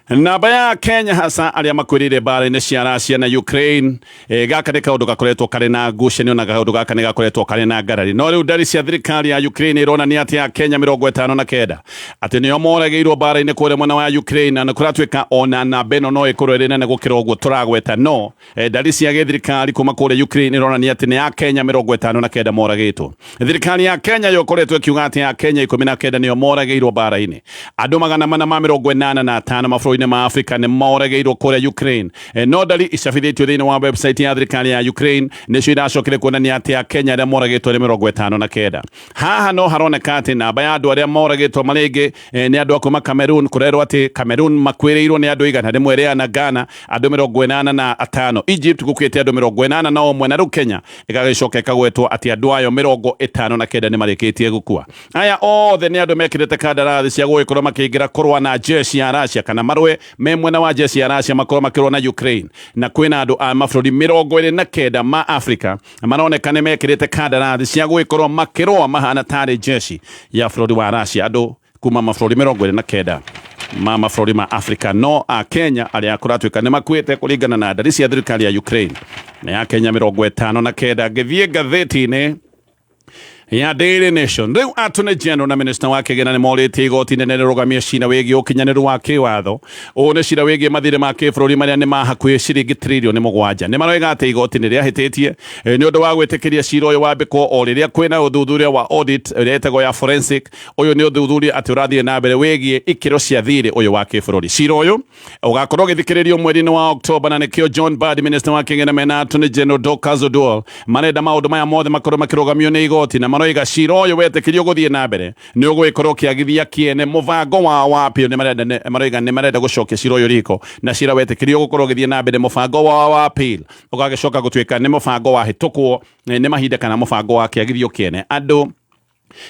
namba ya Kenya hasa arĩa makuĩrĩire mbara-inĩ cia Russia na Ukraine, gaka nĩ kaũndũ gakoretwo karĩ na ngucanio, na kaũndũ gaka nĩ gakoretwo karĩ na ngarari. No rĩu ndari cia thirikari ya Ukraine ironania atĩ ya Kenya 59 atĩ nĩo moragĩirwo mbara-inĩ kũrĩa mwena wa Ukraine, na nĩ kũratuĩka ona namba ĩno no ĩkorwo ĩrĩ nene gũkĩra ũguo tũragweta. No ndari cia gĩthirikari kuma kũrĩa Ukraine ironania atĩ nĩ ya Kenya 59 moragĩtwo. Thirikari ya Kenya yokoretwo ĩkiuga atĩ ya Kenya 19 nĩo moragĩirwo mbara-inĩ. Andũ 485 mabũrũri mabũrũri-inĩ ma Afrika nĩ moragĩirwo kũrĩa Ukraine. No ndari icabithĩtio thĩinĩ wa website ya thirikari ya Ukraine nĩcio iracokire kuonania atĩ Akenya arĩa moragĩtwo nĩ 59. Haha no haroneka atĩ namba ya andũ arĩa moragĩtwo marĩ aingĩ nĩ andũ a kuma Cameroon. Kũrerwo atĩ Cameroon makuĩrĩirwo nĩ andũ 104, Ghana andũ 85, Egypt gũkuĩte andũ 81, na rĩu Kenya ĩgagĩcoka ĩkagwetwo atĩ andũ ayo 59 nĩ marĩkĩtie gũkua. Aya othe nĩ andũ mekĩrĩte kandarathi cia gũgĩkorwo makĩingĩra kũrũa na jeshi ya Russia kana marũe me mwena wa jeshi ya Russia makorwo makĩrũa na Ukraine, na kwĩna andũ a mabũrũri 29 ma Afrika maroneka nĩ mekĩrĩte kandarathi cia gũgĩkorwo makĩrũa mahana tarĩ jeshi ya bũrũri wa Russia, andũ kuma mabũrũri 29 ma mabũrũri ma Afrika. No a Kenya arĩa kũratuĩka nĩ makuĩte kũringana na ndari cia thirikari ya Ukraine na ya Kenya 59. Ngĩthiĩ ngathĩti-inĩ ya Daily Nation, rĩu Attorney General na Minister wa kĩgĩna nĩ morĩtie igoti inene rĩrũgamie cira wĩgiĩ ũkinyanĩru wa kĩwatho. Ũũ nĩ cira wĩgiĩ mathirĩ ma kĩbũrũri marĩa nĩ ma hakuhĩ ciringi tririoni 7. Nĩ maroiga atĩ igoti nĩ rĩahĩtĩtie nĩ ũndũ wa gwĩtĩkĩria cira ũyũ wambĩkwo o rĩrĩa kwĩna ũthuthuria wa audit ĩrĩa ĩtagwo ya forensic. Ũyũ nĩ ũthuthuria atĩ ũrathiĩ na mbere wĩgiĩ ikĩro cia thirĩ ũyũ wa kĩbũrũri. Cira ũyũ ũgakorwo ũgĩthikĩrĩrio mweri-inĩ wa Oktoba, na nĩkĩo John Bard, Minister wa kĩgĩna, mena Attorney General Dorcas Oduol marenda maũndũ maya mothe makorwo makĩrũgamio nĩ igoti, na maroiga cira ũyũ wetĩkĩrio gũthiĩ na mbere nĩ ũgũgĩkorwo ũkĩagithia kĩene mũbango wao wa appeal. Nĩ marenda, maroiga nĩ marenda gũcokia cira ũyũ riko, na cira wetĩkĩrio gũkorwo ũgĩthiĩ na mbere mũbango wao wa appeal ũgagĩcoka gũtuĩka nĩ mũbango wahĩtũkwo nĩ mahinda kana mũbango wa kĩagithio kĩene. Andũ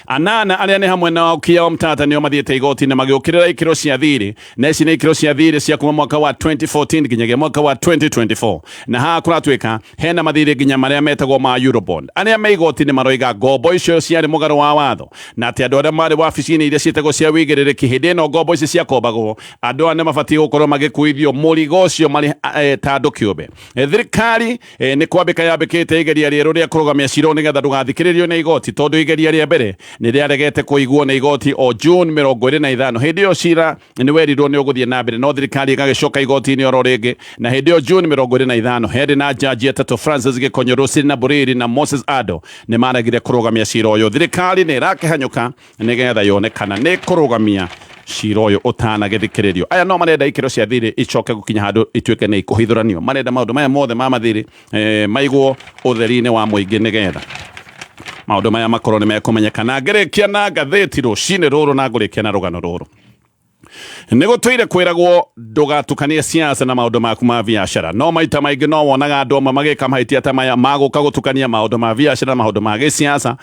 anana arĩa nĩ hamwe na Okiya Omtata nĩo mathiĩte igoti-inĩ magĩũkĩrĩra ikĩro cia thirĩ, na ici nĩ ikĩro cia thirĩ cia kuma mwaka wa 2014 nginyagia mwaka wa 2024, na haha kũratuĩka hena mathirĩ nginya marĩa metagwo ma Eurobond. Arĩa me igoti-inĩ maroiga ngombo icio ciarĩ mũgarũ wa watho, na atĩ andũ arĩa marĩ wabici-inĩ iria ciĩtagwo cia wĩigĩrĩrĩki hĩndĩ ĩno ngombo ici ciakombagwo, andũ aya nĩ mabatiĩ gũkorwo magĩkuithio mũrigo ũcio marĩ ta andũ kĩũmbe. Thirikari nĩ kwambĩka yambĩkĩte igeria rĩerũ rĩa kũrũgamia cira ũyũ nĩgetha ndũgathikĩrĩrio nĩ igoti, tondũ igeria rĩa mbere nĩ rĩaregete kũiguo nĩ igoti o June 25. Hĩndĩ ĩyo cira nĩ werirwo nĩ ũgũthiĩ na mbere, no thirikari ĩgagĩcoka igoti-inĩ oro rĩngĩ, na hĩndĩ ĩyo June 25 herĩ na jaji atatũ, Francis Gĩkonyo, Roselina Buriri na Moses Ado, nĩ maregire kũrũgamia cira ũyũ. Thirikari nĩ ĩrakĩhanyũka nĩgetha yone kana nĩ kũrũgamia cira ũyũ ũtanagĩthikĩrĩrio. Aya no marenda ikĩro cia thirĩ icoke gũkinya handũ ituĩke nĩ ikũhithũranio. Marenda maũndũ maya mothe ma mathirĩ maigwo ũtheri-inĩ wa mũingĩ nĩgetha maũndũ maya makorwo nĩ mekũmenyeka. Na ngĩrĩkia na ngathĩti rũcinĩ rũrũ, na ngũrĩkia na rũgano rũrũ. Nĩ gũtũire kwĩragwo ndũgatukanie siasa na maũndũ maku ma biacara, no maita maingĩ no wonaga andũ amwe magĩka mahĩtia ta maya magũka gũtukania maũndũ ma biacara na maũndũ ma gĩsiasa.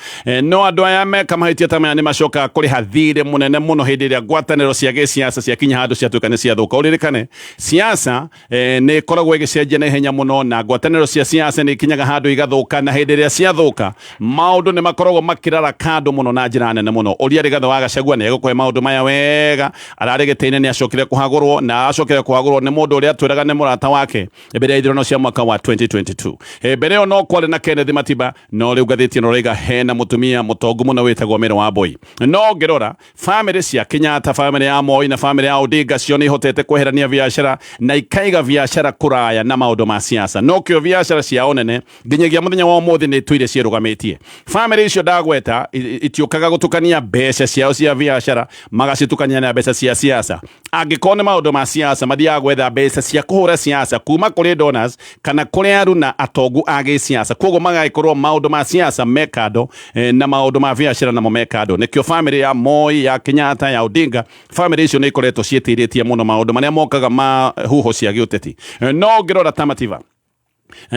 No andũ aya meka mahĩtia ta maya nĩ macokaga kũrĩha thirĩ mũnene mũno hĩndĩ ĩrĩa ngwatanĩro cia gĩsiasa ciakinya handũ ciatuĩka nĩ ciathũka. Ũririkane siasa nĩ ĩkoragwo ĩgĩcenjia na ihenya mũno, na ngwatanĩro cia siasa nĩ ikinyaga handũ igathũka, na hĩndĩ ĩrĩa ciathũka maũndũ nĩ makoragwo makĩrara kando mũno na njĩra nene mũno. Ũria Rigathĩ wa Gachagua nĩ egũkũhe maũndũ maya wega. Ararĩ gĩtĩ-inĩ, nĩ acokire kũhagũrwo, na acokire kũhagũrwo nĩ mũndũ ũrĩa atwĩraga nĩ mũrata wake mbere ya ithurano cia mwaka wa 2022. Mbere ĩyo no kwarĩ na Kenneth Matiba, no rĩu ngathĩti ĩno ĩroiga hena mũtumia mũtongu mũno wĩtagwo Mary Wambui. No ngĩrora famĩlĩ cia Kenyatta, famĩlĩ ya Moi na famĩlĩ ya Odinga, cio nĩ ihotete kweherania biacara na ikaiga biacara kũraya na maũndũ ma siasa, no kĩo biacara ciao nene nginyagia mũthenya wa ũmũthĩ nĩ itũire ciĩrũgamĩtie. Famĩlĩ icio ndagweta itiũkaga gũtukania mbeca ciao cia biacara magacitukania na mbeca cia siasa. Angĩkorwo nĩ maũndũ ma siasa, mathiaga gwetha mbeca cia kũhũra siasa kuma kũrĩ donors kana kũrĩ aruna atongu a gĩsiasa. Koguo magagĩkorwo maũndũ ma siasa me kando na maũndũ ma biacara namo me kando. Nĩkĩo famĩlĩ ya Moi, ya Kenyatta, ya Odinga, famĩlĩ icio nĩ ikoretwo ciĩtirĩtie mũno maũndũ marĩa mokaga ma huho cia gĩũteti. No ngĩrora ta Mativa,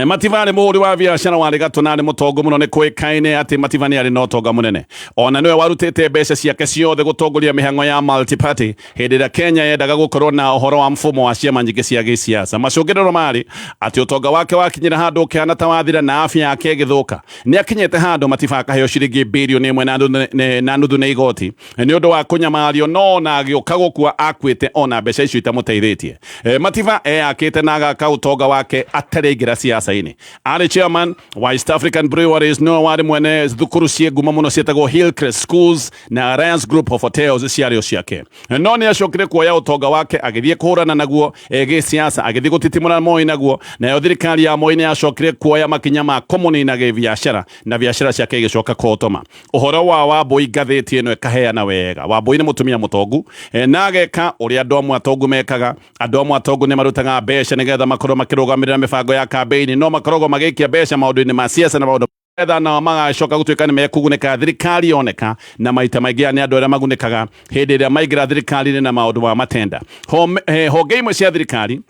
Mativa arĩ mũhũri wa biacara warĩ gatũ na arĩ mũtongu mũno. Nĩ kũĩkaine atĩ Mativa nĩ arĩ na ũtonga mũnene, ona nĩwe warutĩte mbeca ciake ciothe gũtongoria mĩhang'o ya multi-party hĩndĩ ĩrĩa Kenya yendaga gũkorwo na ũhoro wa mfumo wa ciama nyingĩ cia gĩsiasa. Macũngĩrĩro marĩ atĩ ũtonga wake wakinyĩra handũ ũkĩhana ta wathira na afya yake ĩgĩthũka. Nĩ akinyĩte handũ Mativa akaheo ciringi birioni 1 na nuthu nĩ igoti nĩ ũndũ wa kũnyamario, no ona agĩũka gũkua akuĩte ona mbeca icio itamũteithĩtie. Mativa eyakĩte na agaka ũtonga wake atarĩ aingĩra. siasa-inĩ. Arĩ chairman wa East African Breweries, no warĩ mwene thukuru ciĩ ngumo mũno ciĩtagwo Hillcrest Schools na Alliance Group of Hotels ciarĩ o ciake. No nĩ acokire kuoya ũtonga wake agĩthiĩ kũhũrana naguo gĩsiasa, agĩthiĩ gũtitimũra Moi naguo, nayo thirikari ya Moi nĩ yacokire kuoya makinya ma kũmũnina gĩbiacara na biacara ciake igĩcoka kũhotoma. Ũhoro wa Wambui ngathĩti ĩno ĩkaheana wega. Wambui nĩ mũtumia mũtongu na ageka ũrĩa andũ amwe atongu mekaga. Andũ amwe atongu nĩ marutaga mbeca nĩgetha makorwo makĩrũgamĩrĩra mĩbango ya kambĩini, no makoragwo magĩikia mbeca maũndũ-inĩ ma siasa na maũndũ etha nao magacoka gũtuĩka nĩ mekugunĩka thirikari yoneka, na maita maingĩ nĩ andũ arĩa magunĩkaga hĩndĩ ĩrĩa maingĩra thirikari-inĩ na maũndũ ma matenda. Honge imwe cia thirikari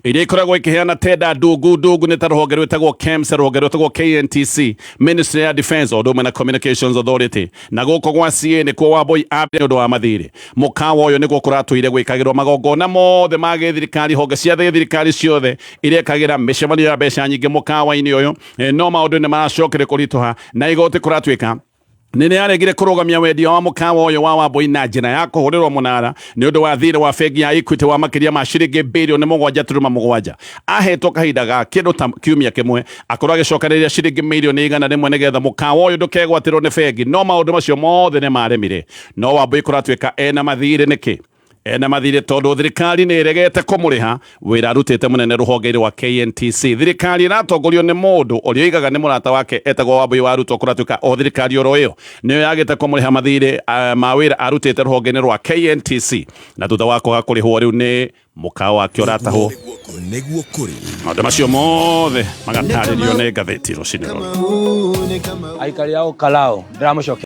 iria ikoragwo ikiheana tenda ndungu ndungu nĩ ta rũhonge rwĩtagwo KEMS, rũhonge rwĩtagwo KNTC, Ministry ya Defence o ũndũ ũmwe na Communications Authority. Na gũkũ gwa CA nĩkuo Wambui ambia nĩ ũndũ wa mathirĩ. Mũkawa ũyũ nĩguo kũratũire gwĩkagĩrwo magongona mothe ma gĩthirikari, honge cia thirikari ciothe irekagĩra mĩcemanio ya mbeca nyingĩ mũkawa-inĩ ũyũ. No maũndũ nĩ maracokire kũritũha na igoti kũratuĩka nĩ nĩaregire kũrũgamia wendia wa mũkawa ũyũ wa Wambui na njĩra ya kũhũrĩrwo mũnara nĩ ũndũ wa thirĩ wa bengi ya Equity wa makĩria ma ciringi birioni 7.7. Ahetwo kahinda ga kĩndũ ta kiumia kĩmwe akorwo agĩcokanĩrĩria ciringi mirioni 100 nĩgetha mũkawa ũyũ ndũkegwatĩrwo nĩ bengi, no maũndũ macio mothe nĩ maremire. No Wambui kũratuĩka ena mathirĩ nĩkĩ? Ena mathirĩ tondũ thirikari nĩ ĩregete kũmũrĩha wĩra arutĩte mũnene rũhonge-inĩ rwa KNTC. Thirikari ĩratongorio nĩ mũndũ ũrĩa oigaga nĩ mũrata wake etagwo Wambui wa Ruto, kũratuĩka o thirikari oro ĩyo nĩyo yagĩte kũmũrĩha mathirĩ ma wĩra arutĩte rũhonge-inĩ rwa KNTC, na thutha wa kwaga kũrĩhwo rĩu nĩ mũkawa wake ũratahwo. Nĩguo kũrĩ. Maũndũ macio mothe magatarĩrio nĩ ngathĩti rũcinĩ rũrũ. Aikari ao Kalao ndĩramũcokeria.